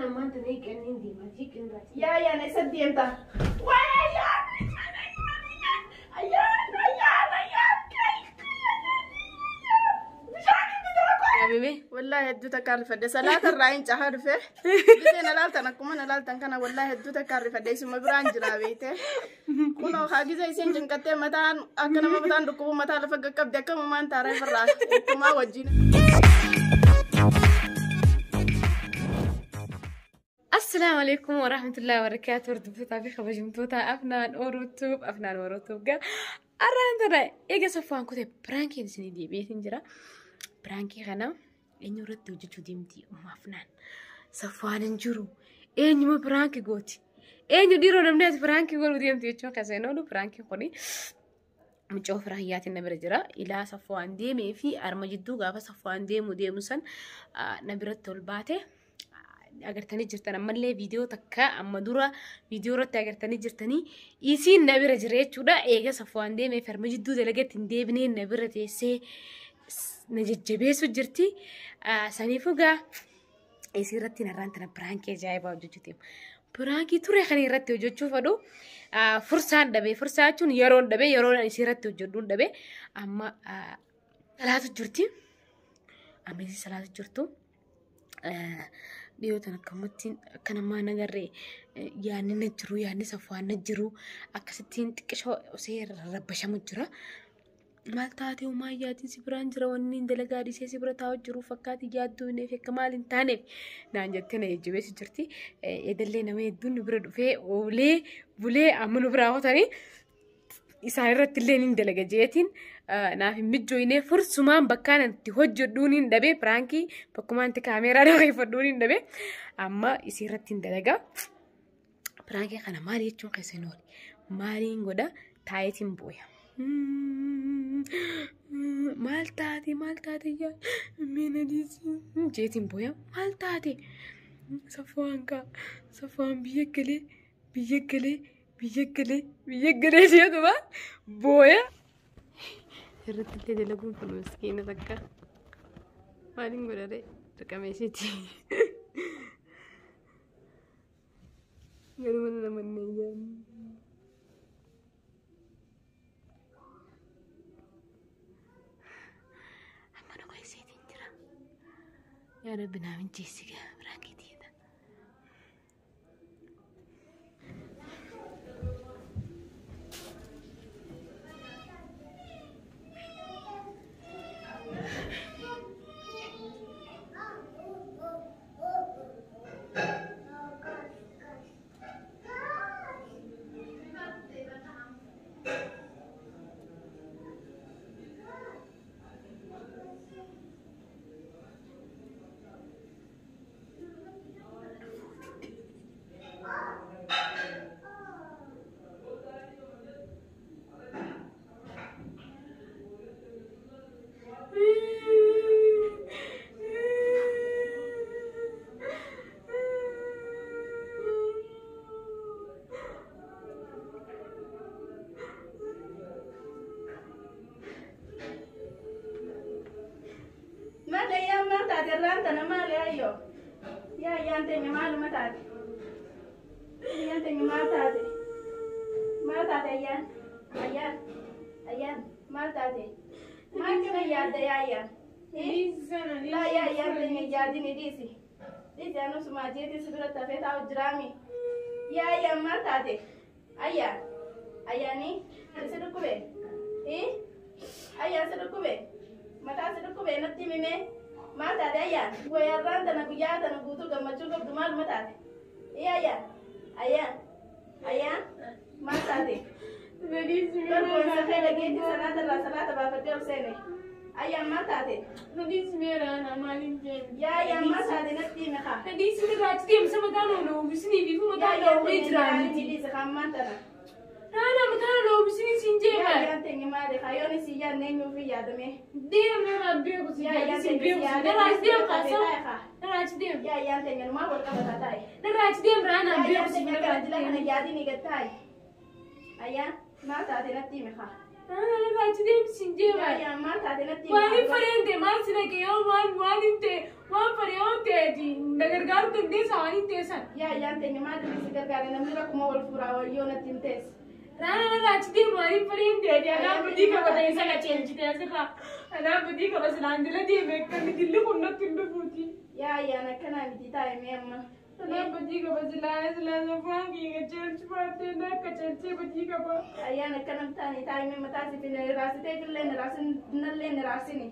Ammaan tana hiiqanneen deemaa hiiqan raati. Yaa ayyaan eessatti deemta? Waay ayyaan! Ayyaan! Ayyaan! Ayyaan! Bishaan itti daaku! Yaabime. Wallahi hedduu takka rifadhe salaata irraa hin caha dhufe. Gisee na laaltan akkuma na laaltan kana wallahi hedduu takka rifadhe isuma biraan jira beekte. Kunoo haa gisee isheen cinqattee mataan akka nama mataan dhukkubu mataa lafa qaqqabde akkamumaan taaree irraa ittumaa wajjin. Assalaamu alaikum warahmatullahi wabarakatuh. Hordoftoota fi kabajamtoota Afnaan Orootuuf Afnaan Orootuuf gaa. Arraan tana eega saffaan kutee piraankiin isinii deebi'eetiin jira. Piraankii kana eenyu irratti hojjechuu deemti umma Afnaan. Saffaan hin jiru. Eenyuma piraankii gooti? Eenyu dhiiroo namni ati piraankii godhuu deemti jechuun kan seenaa oolu piraankiin kuni. Mucoo firaayyaatiin na bira jira. Ilaa saffaan deemee fi arma jidduu gaafa saffaan deemu deemu san na biratti ol baate. Agartanii jirtan ammallee viidiyoo takka amma dura viidiyoo irratti agartanii jirtanii isiin na bira jira jechuudha. Eega saffaan deemee fi arma jidduu dalagatti hin deebinee na bira teessee na jajjabeessu jirti. Saniifuu gaa isii irratti narraan tana piraankii ajaa'ibaa hojjechuu deema. Piraankii ture kan irratti hojjechuu fedhu fursaan dhabe. Fursaa jechuun yeroon dhabe yeroon isii irratti hojjedhuun dhabe amma salaatu jirti. Amma isii salaatu jirtu. Dhiyoo tan akkamatti akka namaa nagarree yaadni na jiru yaadni saffaan na jiru akkasittiin xiqqishoo osoo rabbashamu jira. Maal taatee homaa yaatiin si biraan jira wanni hin dalagaa dhiisee si bira taa'u jiru fakkaati yaadduu hin akka maal hin taaneef naan jettee na jajjabeessu jirti. Edallee nama hedduun nu bira dhufee oolee bulee amma nu biraa hotanii isaan irratti illee ni dalaga jeetiin naaf hin mijjooyne fursumaan bakkaan itti hojjedhuun hin dhabe piraankii bakkumaan itti kaameeraa dhoofadhuun hin dhabe amma isii irratti hin dalaga. Piraankii kana maal jechuun keessa hin oole maaliin godha taayitiin booya. Maal taate maal taate yaa miina jeetiin booya maal taate saffaan kaa saffaan biyya galee biyya galee biyya galee biyya galee jeetuma booya. Irratti illee dalaguun kun miskiina takka maaliin godhare dirqama isheeti. Garuu mana namanne iyyaan. Amma nu keesseetiin jira. Yaa Rabbi naa mijjeessi gaa biraan keetiidha. Maal ayyaan maal taate irraan tana maali ayyoo? Yaa ayyaan teenya maaluma taate? Ayyaan teenya maal taate? Maal taate ayyaan? Ayyaan? Ayyaan maal taate? Maal kana yaadda yaa ayyaan? Laa yaa ayyaan teenya yaadini dhiisi. Dhiisi anusuma jeetii si biratti hafee taa'u jiraami. Yaa ayyaan maal taate? Ayyaan? Ayyaanii? Si dhukkube? Ayyaan si dhukkube? Mataa si dhukkube natti himime maal taate ayyaan? Wayarraan tana guyyaa tana guutuu gammachuu qabdu maaluma taate? Ee ayyaan? Ayyaan? Ayyaan? Maal taate? Barboonsa kee dhageetti salaata irraa salaata baafadhee ol seene. Ayyaan maal taate? Yaa ayyaan maal taate natti hime kaa? Yaa ayyaan teenya maali dhiise kaan maal tana? Yaa ayyaan teenya maali kaa yoon isii yaadne eenyuuf hin yaadame? Yaa ayyaan teenya si yaadame kaa? Yaa ayyaan teenya maal wal qabataa taa'e? Ayyaan teenya gara dila kana yaadini gad taa'e. Ayyaan maal taate natti hime kaa? Narraa deemi siin jeema. Yaa maal taate natti himi. Waan hin fedhe maal si dhaqee yoo waan waan hin ta'e waan fedhe yoo ta'e na gargaaruu dandeessa waan hin ta'e san. Yaa ayyaan teenya maal si gargaare namni rakkuma wal furaa wayyoo natti hin teesse. Raana narraa achi deemu waan hin fedhe hin ta'e anaa badii qaba ta'e isa qaceelchite asirraa. Anaa badii qaba silaan jala deeme akkamii dilli kun natti hin dhufuuti. Yaa ayyaan akkanaa miti taa'e mee amma. Anaa badii qaba silaan silaan afaan kee qaceelchu baattee na qaceelchee badii qaba. Ayyaan akkanam taane taa'e mee mataa si finne raasitee fillee ni raasin nallee ni raasini.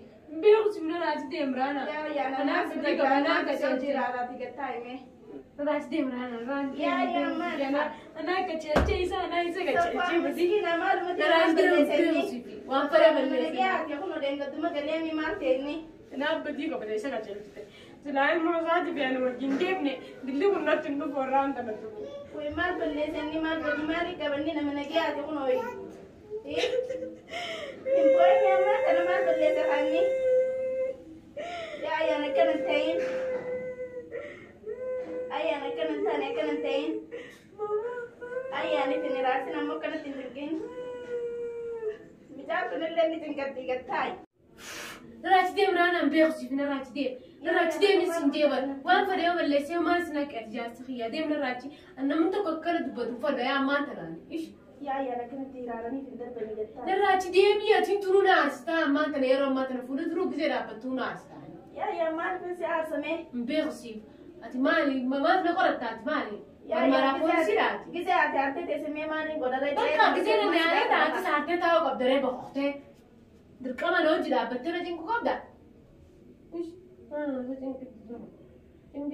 Beeku si narraa achi deemu raana. Yaa ayyaan Anaa anaa badii qaba anaa qaceelchee qaceelchee. raaraati gad taa'e mee. Narraa achi deemu raana raana. Yaa ayyaan maal? Anaa qaceelchee isa anaa isa qaceelchee badii. Miskiina maalumatti Narraa waan achi deemu balleessanii. beeku waan fedhe balleesse. Ati kun odeengadduma galeemi maal ta'e Kanaaf badii qaba isa qaceelchite. Silaa ilmoo isaati fi ani wajjin deemne dilli kun natti hin dhufu irraa hanta natti dhufu. Way maal balleessanii maal badii maali qabanni nama nagee ati kun ooyi. Hin boo'inni ammaa kana maal balleessa kaanni. Yaa ayyaan akkana hin ta'in. Ayyaan akkana hin taane akkana hin ta'in. Ayyaan isin raasin ammoo akkanatti hin dirqin. Mucaan kunillee ni cinqatti gad taa'i. Narraa achi deemu raanaan beeku siif narraa achi deemu. Narraa achi deemi siin jeeban. Waan fedhe yoo balleessee maal si naqe ati jaarsi kiyyaa deemu narraa achi. Namni tokko akkana dubbatu fedha yaa ammaan tanaan. Ish. Yaa ayyaan akkanatti hiraaraniif hin darbanii gad taa'i. Narraa achi deemi ati turuu na aarsitaa ammaan tana yeroo ammaa tana fuula turuu gisee dhaabbattuu na aarsitaa. Yaa ayyaan maaliif si aarsame? Hin beeku siif. Ati maali maaf na qoratta ati maali? Marmaraa poolisiidhaati. Gisee ati aartee teessimee maaliin godhata? Bakka gisee namni aaree taate saartee taa'uu qabda ree boqoqtee. Dirqama na hojii dhaabbattee na cinqu qabda.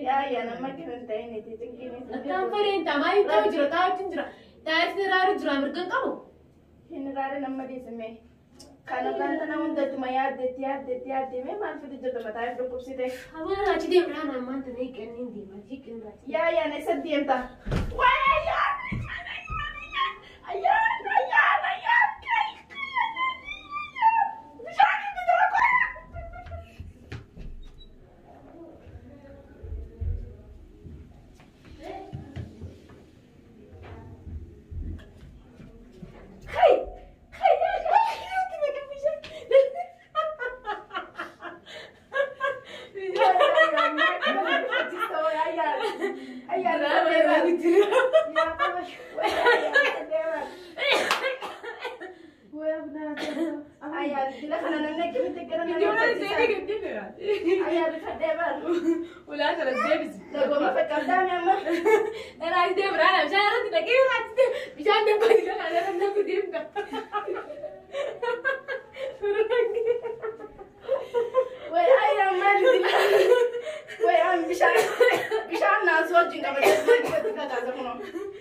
Yaa ayyaan amma akkana hin ta'in iti cinqiin. Akkaan fedheen ta'a maaliif ta'u jira taa'utu jira. Taa'etti raaru jira mirga hin qabu. Hin raare nama dhiisime. Kanarraan tana hundatuma yaaddeetti yaaddeetti yaaddee maal fidi jirta mataa if dhukkubsite. Awwaan achi deemu raana ammaan tana hiiqanii hin deema hiiqanii raati. Yaa ayyaan eessa deemta? Waay ayyaan! Ayyaan! Ayyaan! Ayyaan! Bishaan itti daaku! Hey! Hey!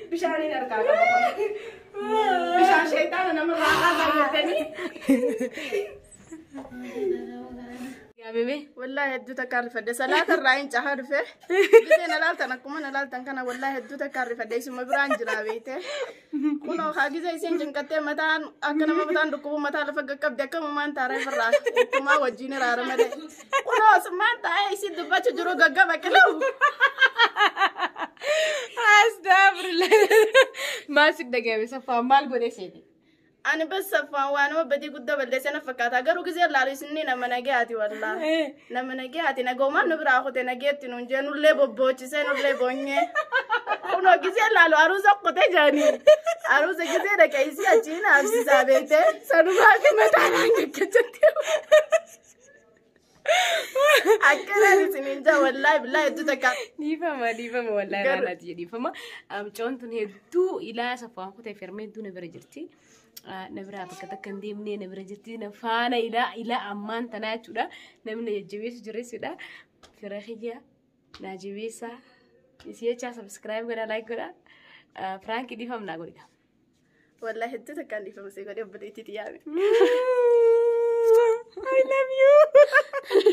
Bishaaniin harkaa qaba. Bishaan sheexaana namarraa qaasaa jettanii. Gaabebe. Wallaahi hedduu takka rifadhe salaata irraa hin cahaa dhufe. Bisee na laaltan akkuma na laaltan kana wallaahi hedduu takka rifadhe isuma biraan jira beekte. Kunoo haa gisee isiin cinqattee mataan akka nama mataan dhukkubu mataa lafa qaqqabde akkamumaan taaree irraa ittumaa wajjin iraara malee. Kunoo asumaan taa'ee isiin dubbachuu jiru gaggaba qilawu. Astagfirullah. Maal si dhagahame saffaa maal godhee seete? Ani bas saffaan waanuma badii guddaa balleessee na fakkaata garuu gisee laalu isinni nama nagayaati wallaahi. Nama nagayaati nagoomaan nu biraa kute nageetti nuun jee nullee bobboochisee nullee boonyee. Kunoo gisee laalu aruusa kute jaanii. Aruusa gisee dhaqee isii achiin haabsisaa beekte sanumaa fi mataan gaggajjatte. Akkanaan isiniin jaa wallaahi billaahi hedduu takka. Dhiifama dhiifama wallaahi raanaati dhiifama. Mucaan tun hedduu ilaa saffaan kutee firmee hedduu na bira jirti. Na biraa bakka takka hin deemnee na bira jirti. Na faana ilaa ilaa ammaan tanaa jechuudha. Namni na jajjabeessu jireessuudha. Fira kiyya na jabeessaa. Isii jechaa subscribe godhaa like godhaa. Firaankii dhiifama naa godhi. Wallaahi hedduu takkaan dhiifama see godhe obboleettiitti yaame. I love you.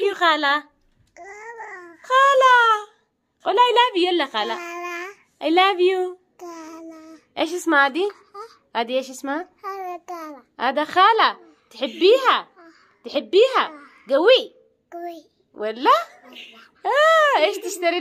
You خالة. خالة. قول I love you يلا خالة. I love you. ايش اسمها هذه؟ هذه ايش اسمها؟ هذا خالة. تحبيها؟ تحبيها؟ قوي. ولا؟ ايش تشتري؟